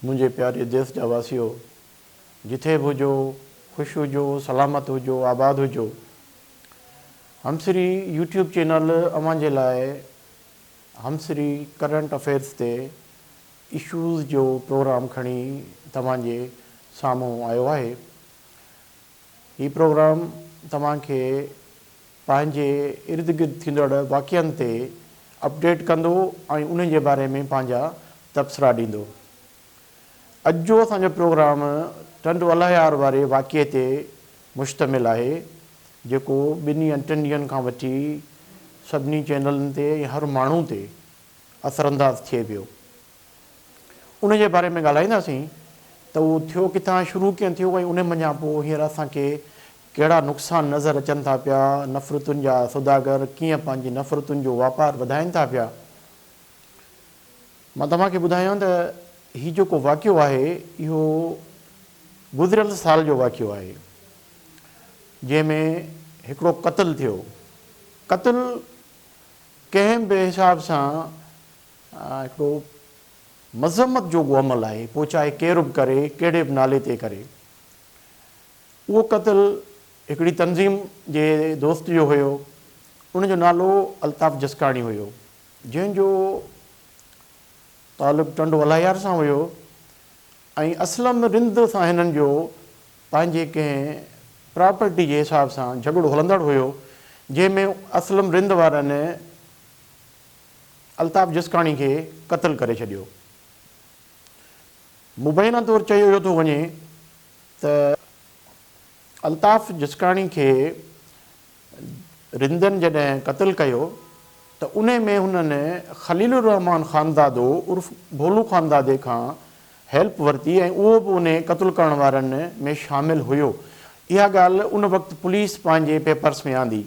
منهنجي پياري ديس جا واسيو جٿي به هجو خوش هجو سلامت هجو آباد هجو همسري يوٽيوب چينل اوهان جي لاء همسري ڪرنٽ افيئرس تي اشوز جو پروگرام کڻي توهان جي سامهون آيو آهي هي پروگرام توهان کي پنهنجي ارد گرد ٿيندڙ واقعن تي اپڊيٽ ڪندو ۽ انهن جي باري ۾ پنهنجا تبصرا ڏيندو. اڄ جو اسان جو پروگرام ٽنڊو الهيار واري واقعي تي مشتمل آهي جيڪو ٻن يا ٽن ڏينهن کان وٺي سڀني چينلن تي ۽ هر ماڻهو تي اثرانداز ٿئي پيو. ان جي باري ۾ ڳالهائينداسين ته اهو ٿيو ڪٿان، شروع ڪيئن ٿيو ۽ ان منجهان پوء هينئر اسان کي ڪهڙا نقصان نظر اچن ٿا پيا، نفرتن جا سوداگر ڪيئن پنهنجي نفرتن جو واپار وڌائين ٿا پيا. مان توهان کي ٻڌايان ته هي جيڪو واقعو آهي اهو گذريل سال جو واقعو آهي جنهن ۾ هڪڙو قتل ٿيو. قتل ڪنهن به حساب سان هڪڙو مذمت جوڳو عمل آهي، پوء چاهي ڪير به ڪري، ڪهڙي به نالي تي ڪري. اهو قتل هڪڙي تنظيم جي دوست جو هيو، ان جو نالو الطاف جسڪاڻي هيو، جنهن جو تعلق ٽنڊو الهيار سان هيو ۽ اسلم رند سان هنن جو پنهنجي ڪنهن پراپرٽي جي حساب سان جهڳڙو هلندڙ هيو، جنهن ۾ اسلم رند وارن الطاف جسڪاڻي کي قتل ڪري ڇڏيو. مبينا طور چيو ويو ٿو وڃي ته الطاف جسڪاڻي کي رندن جڏهن قتل ڪيو ته انهي ۾ هنن خليل الرحمان خانزادو عرف ڀولو خانزادي کان هيلپ ورتي ۽ اهو به انهي قتل ڪرڻ وارن ۾ شامل هيو. اها ڳالهه ان وقت پوليس پنهنجي پيپرس ۾ آندي.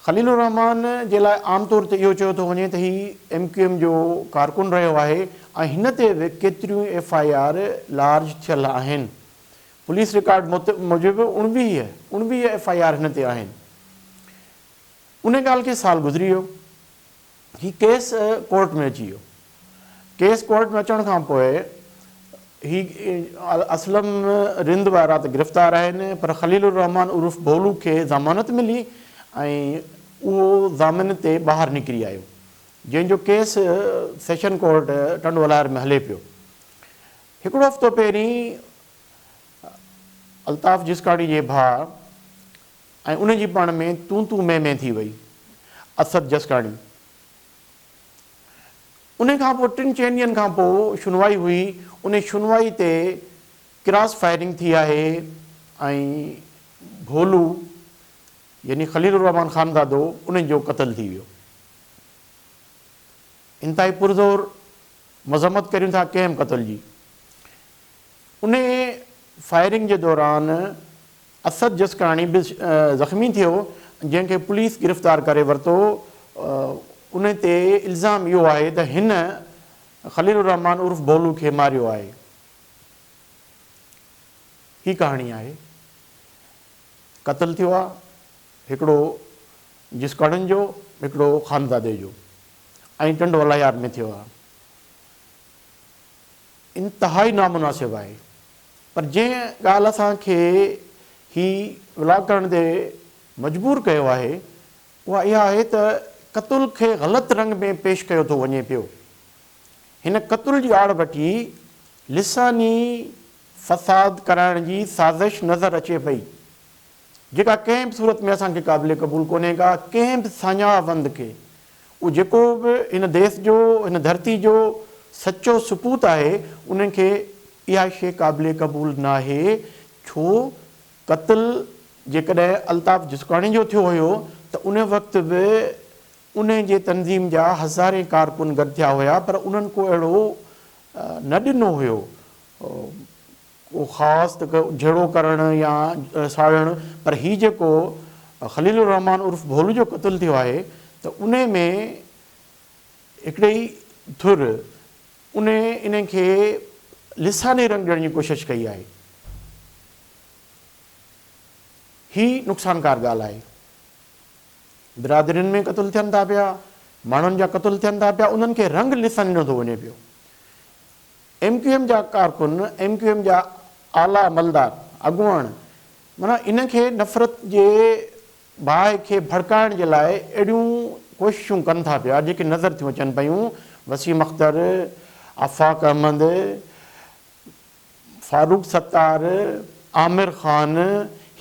خليل الرحمان جي لاء عام طور تي اهو چيو ٿو وڃي ته هي ايم ڪيو ايم جو ڪارڪن رهيو آهي ۽ هن تي به ڪيتريون ايف I R large ٿيل آهن. پوليس رڪارڊ موجب 19، 19 ايف I R هن تي آهن. ان ڳالهه کي سال گذري ويو. هي ڪيس ڪورٽ ۾ اچي ويو. ڪيس ڪورٽ ۾ اچڻ کان پوء هي اسلم رند وارا ته گرفتار آهن پر خليل الرحمان عرف ڀولو کي ضمانت ملي ۽ اهو ضامن تي ٻاهر نڪري آيو جنهن جو case session court Tando Allahyar ۾ هلي پيو. هڪڙو هفتو پهرين الطاف جسڪاڻي جي ڀاء ۽ ان جي پاڻ ۾ تون تون مين مين ٿي وئي. اسد جسڪاڻي. ان کان پوء ٽن چئن ڏينهن کان پوء شنوائي هئي، ان شنوائي تي ڪراس فائرنگ ٿي آهي ۽ ڀولو يعني خليل الرحمان خانزادو ان جو قتل ٿي ويو. انتهائي پرزور مذمت ڪريون ٿا ڪنهن به قتل جي. ان فائرنگ جي دوران اسد جسڪاڻي به زخمي ٿيو، جنهن کي پوليس گرفتار ڪري ورتو. ان تي الزام اهو آهي ته هن خليل الرحمان عرف ڀولو کي ماريو آهي. هي ڪهاڻي آهي. قتل ٿيو آهي، هڪڙو جسڪاڻين جو، هڪڙو خانزادي جو ۽ ٽنڊو الهيار ۾ ٿيو آهي. انتهائي نامناسب آهي. پر جنهن ڳالهه اسان کي هي ولاگ ڪرڻ تي مجبور ڪيو آهي اها اها آهي ته قتل کي غلط رنگ ۾ پيش ڪيو ٿو وڃي پيو. هن قتل جي آڙ وٺي لساني فساد ڪرائڻ جي سازش نظر اچي پئي جيڪا ڪنهن به صورت ۾ اسان کي قابل قبول ڪونهي ڪا ڪنهن به ساڃاهه وند کي اهو جيڪو به هن ديس جو، هن ڌرتي جو سچو سپوت آهي، ان کي اها شيء قابل قبول ناهي، ڇو قتل جيڪڏهن الطاف جسڪاڻي جو ٿيو هيو ته ان وقت به ان جي تنظيم جا هزارين ڪارڪن گڏ ٿيا هيا پر انهن ڪو اهڙو نه ڏنو هيو. ڪو خاص ته جهيڙو ڪرڻ يا ساڙڻ پر هي جيڪو خليل الرحمان عرف ڀولو جو قتل ٿيو آهي ته انهي ۾ هڪڙي ئي ڌر انهي انهي کي لساني رنگ ڏيڻ جي ڪوشش ڪئي آهي. هي نقصانڪار ڳالهه آهي. برادرين ۾ قتل ٿين ٿا پيا، ماڻهن جا قتل ٿين ٿا پيا انهن کي رنگ لساني ڏنو ٿو وڃي پيو. ايم ڪيو ايم جا ڪارڪن، ايم ڪيو ايم جا اعليٰ عملدار، اڳواڻ معنيٰ ان کي نفرت جي باهه کي ڀڙڪائڻ جي لاء اهڙيون ڪوششون ڪن ٿا پيا جيڪي نظر ٿيون اچن پيون، وسيم اختر، آفاق احمد، فاروق ستار، عامر خان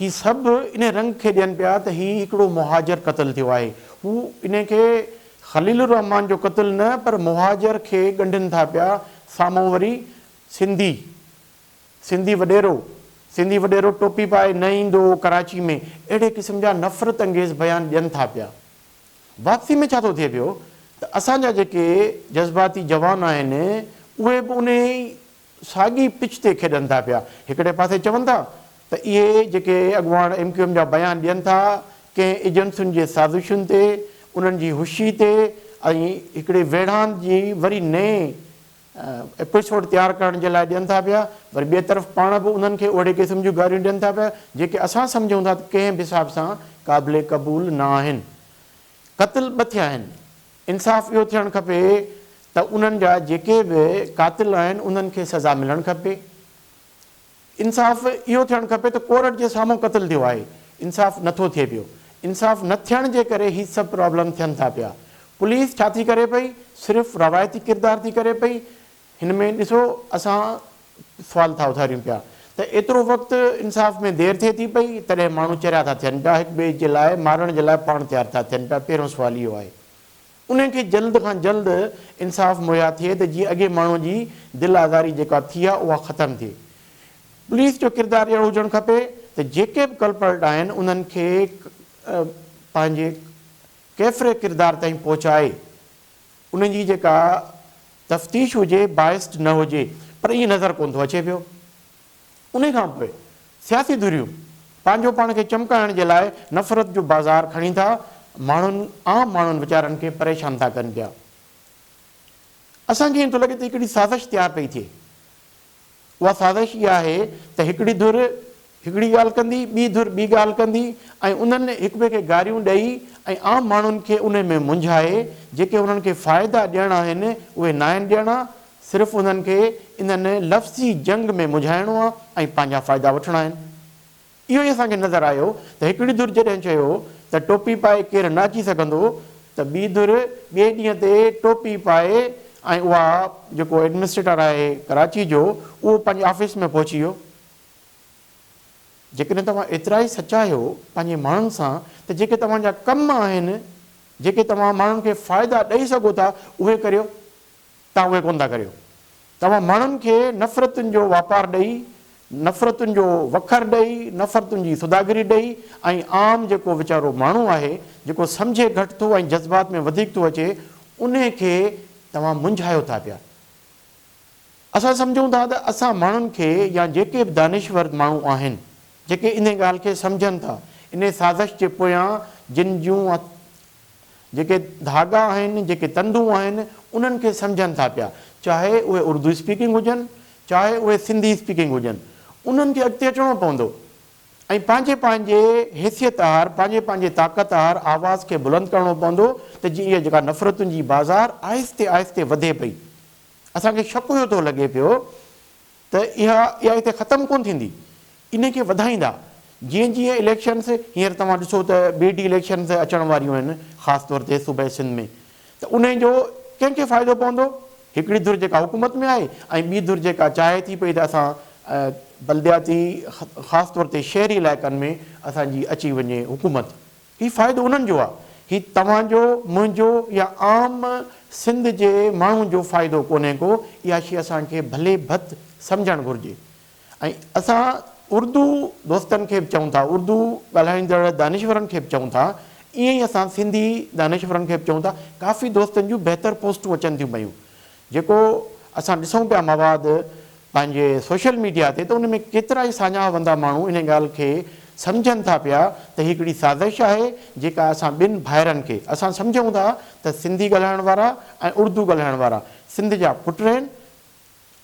هي سڀ انهي رنگ کي ڏين پيا ته هي هڪڙو مهاجر قتل ٿيو آهي. هو انهي کي خليل الرحمان جو قتل نه پر مهاجر کي ڳنڍين ٿا پيا، سامهون وري سنڌي سنڌي وڏيرو سنڌي وڏيرو ٽوپي پائي نه ايندو ڪراچي ۾ اهڙي قسم جا نفرت انگيز بيان ڏين ٿا پيا. واپسي ۾ ڇا ٿو ٿئي پيو ته اسان جا جيڪي جذباتي جوان آهن اهي به انهي ساڳي پچ تي کيڏن ٿا پيا. هڪڙي پاسي چون ٿا ته اهي جيڪي اڳواڻ ايم ڪيو ايم جا بيان ڏين ٿا ڪنهن ايجنسين جي سازشن تي، انهن جي هوشي تي ۽ هڪڙي ويڙهاند جي وري نئين ايپيسوڊ تيار ڪرڻ جي لاء ڏين ٿا پيا، وري ٻئي طرف پاڻ به انهن کي اهڙي قسم جون گاريون ڏين ٿا پيا جيڪي اسان سمجهون ٿا ته ڪنهن به حساب سان قابل قبول نه آهن. قتل ٻه ٿيا آهن. انصاف اهو ٿيڻ کپي ته انهن جا جيڪي به قاتل آهن انهن کي سزا ملڻ کپي. انصاف اهو ٿيڻ کپي ته ڪورٽ جي سامهون قتل ٿيو آهي، انصاف نه ٿو ٿئي پيو. انصاف نه ٿيڻ جي ڪري هي سڀ پرابلم ٿين ٿا پيا. پوليس ڇا ٿي ڪري پئي؟ صرف روايتي ڪردار ٿي ڪري پئي. هن ۾ ڏسو اسان سوال ٿا اٿاريون پيا ته ايترو وقت انصاف ۾ دير ٿئي ٿي پئي تڏهن ماڻهو چريا ٿا ٿين پيا هڪ ٻئي جي لاء مارڻ جي لاء پاڻ تيار ٿا ٿين پيا پهريون سوال اهو آهي انهن کي جلد کان جلد انصاف مهيا ٿئي ته جيئن اڳي ماڻهو جي دل آزاري جيڪا ٿي آهي اها ختم ٿئي پوليس جو ڪردار اهڙو هجڻ کپي ته جيڪي به ڪلپرٽ آهن انهن کي پنهنجي ڪيفري ڪردار تائين پهچائي انهن جي جيڪا تفتيش هجي Biased نه هجي پر ائين نظر ڪونه ٿو اچي پيو. انهي کان پوء سياسي ڌريون پنهنجو پاڻ کي چمڪائڻ جي لاء نفرت جو بازار کڻي ٿا ماڻهن عام ماڻهن ويچارن کي پريشان ٿا ڪن پيا. اسان کي ائين ٿو لڳي ته هڪڙي سازش تيار پئي ٿئي. اها سازش اها آهي ته هڪڙي ڌر هڪڙي ڳالهه ڪندي، ٻي ڌر ٻي ڳالهه ڪندي ۽ انهن هڪٻئي کي گاريون ڏئي ۽ عام ماڻهن کي انهي ۾ منجهائي جيڪي انهن کي فائدا ڏيڻا آهن اهي ناهن ڏيڻا، صرف انهن کي انهن لفظي جنگ ۾ منجهائڻو آهي ۽ پنهنجا فائدا وٺڻا آهن. اهو ئي اسان کي نظر آيو ته هڪڙي ڌر جڏهن چيو ته ٽوپي پائي ڪير نه اچي سگهندو ته ٻي ڌر ٻئي ڏينهن تي ٽوپي پائي ۽ اها جيڪو ايڊمنسٽريٽر آهي ڪراچي جو اهو پنهنجي آفيس ۾ پهچي ويو. جيڪڏهن توهان ايترا ئي سچا آهيو پنهنجي ماڻهن سان ته جيڪي توهان جا ڪم آهن جيڪي توهان ماڻهن کي فائدا ڏئي سگهو ٿا اهي ڪريو. توهان اهي ڪونه ٿا ڪريو. توهان ماڻهن کي نفرتن جو واپار ڏئي، نفرتن جو وکر ڏئي، نفرتن جي سوداگري ڏئي ۽ عام جيڪو ويچارو ماڻهو آهي، جيڪو سمجهي گهٽ ٿو ۽ جذبات ۾ وڌيڪ ٿو اچي، انهي کي توهان منجهايو ٿا پيا. اسان سمجهون ٿا ته اسان ماڻهن کي يا جيڪي به دانشور ماڻهو آهن، جيڪي انهي ڳالهه کي سمجهن ٿا، انهي سازش جي پويان جن جون جيڪي ڌاڳا آهن، جيڪي تندون آهن، انهن کي سمجهن ٿا پيا، چاهي اهي اردو اسپيڪنگ هجن، چاهي اهي سنڌي اسپيڪنگ هجن، انهن کي اڳتي اچڻو پوندو ۽ پنهنجي پنهنجي حيثيت آهر، پنهنجي پنهنجي طاقت آهر آواز کي بلند ڪرڻو پوندو ته جيئن اها جيڪا نفرتن جي بازار آهستي آهستي وڌي پئي، اسان کي شڪ اهو ٿو لڳي پيو ته اها اها هتي ختم ڪونه ٿيندي، انهي کي وڌائيندا، جيئن جيئن اليڪشنس هينئر توهان ڏسو ته بي ڊي اليڪشنس اچڻ واريون آهن خاص طور تي صوبه سنڌ ۾ ته انهي جو ڪنهن کي فائدو پوندو، هڪڙي ڌر جيڪا حڪومت ۾ آهي ۽ ٻي ڌر جيڪا چاهي ٿي پئي ته اسان بلدياتي خاص طور تي شهري علائقن ۾ اسان جي اچي وڃي حڪومت. هي فائدو انهن جو آ، هي توهان جو، منهنجو يا عام سنڌ جي ماڻهو جو فائدو ڪونهي ڪو، اها شي اسان کي ڀلي ڀت سمجهڻ گهرجي ۽ اسان اردو دوستن کي به چئون ٿا، اردو ڳالهائيندڙ دانشورن کي به چئون ٿا، ائين ئي اسان سنڌي دانشورن کي به چئون ٿا، ڪافي دوستن جون بهتر پوسٽون اچن ٿيون پيون، جيڪو اسان ڏسون پيا مواد پنهنجي سوشل ميڊيا تي ته ان ۾ ڪيترائي ساڃاهه وندا ماڻهو ان ڳالهه کي سمجهن ٿا پيا ته هي هڪڙي سازش آهي جيڪا اسان ٻن ڀائرن کي اسان سمجهون ٿا ته سنڌي ڳالهائڻ وارا ۽ اردو ڳالهائڻ وارا سنڌ جا پٽ آهن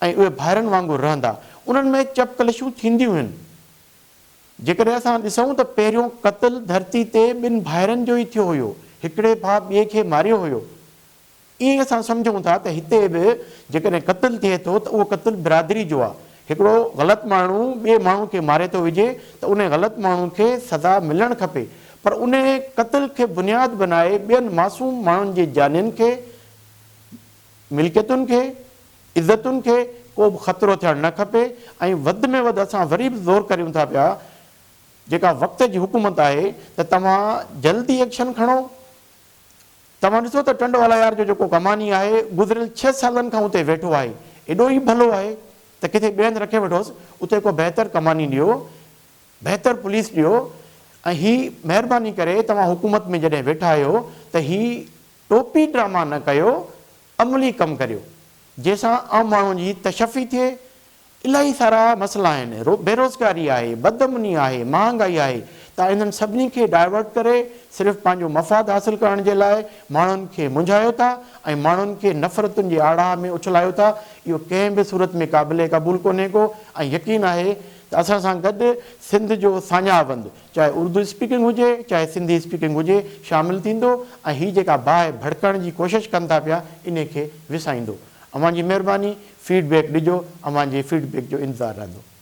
۽ اهي ڀائرن وانگر رهندا انهن ۾ چپقلشون ٿينديون هن جيڪڏهن اسان ڏسون ته پهريون قتل ڌرتي تي ٻن ڀائرن جو ئي ٿيو هيو هڪڙي ڀاء ٻئي کي ماريو هيو. ائين ئي اسان سمجهون ٿا ته هتي به جيڪڏهن قتل ٿئي ٿو ته اهو قتل برادري جو آهي. هڪڙو غلط ماڻهو ٻئي ماڻهو کي ماري ٿو وجهي ته انهي غلط ماڻهو کي سزا ملڻ کپي پر انهي قتل کي بنياد بنائي ٻين معصوم ماڻهن جي جانين کي، ملڪيتن کي، عزتن کي ڪو به خطرو ٿيڻ نه کپي ۽ وڌ ۾ وڌ اسان وري به زور ڪريون ٿا پيا جيڪا وقت جي حڪومت آهي ته توهان جلدي ايڪشن کڻو. توهان ڏسو ته ٽنڊو الهيار جو جيڪو ڪماني آهي گذريل ڇهه سالن کان اتي ويٺو آهي ايڏو ئي ڀلو آهي ته ڪٿي ٻئي هنڌ رکي وٺوس اتي ڪو بهتر ڪماني ڏيو بهتر پوليس ڏيو ۽ هي مهرباني ڪري توهان حڪومت ۾ جڏهن ويٺا آهيو ته هي ٽوپي ڊراما نه ڪيو عملي ڪم ڪريو جنهن سان عام ماڻهن جي تشفي ٿئي الاهي سارا مسئلا آهن، بيروزگاري آهي، بدامني آهي، مهانگائي آهي، توهان انهن سڀني کي ڊائيورٽ ڪري صرف پنهنجو مفاد حاصل ڪرڻ جي لاء ماڻهن کي منجهايو ٿا ۽ ماڻهن کي نفرتن جي آڙاهه ۾ اڇلايو ٿا، اهو ڪنهن به صورت ۾ قابل قبول ڪونهي ڪو ۽ يقين آهي ته اسان سان گڏ سنڌ جو ساڃاهه وند چاهي اردو اسپيڪنگ هجي چاهي سنڌي اسپيڪنگ هجي شامل ٿيندو ۽ هي جيڪا باهه ڀڙڪڻ جي ڪوشش ڪن ٿا پيا انهي کي وسائيندو. اوهان جي مهرباني فيڊ بيڪ ڏجو اوهان جي فيڊ بيڪ جو انتظار رهندو.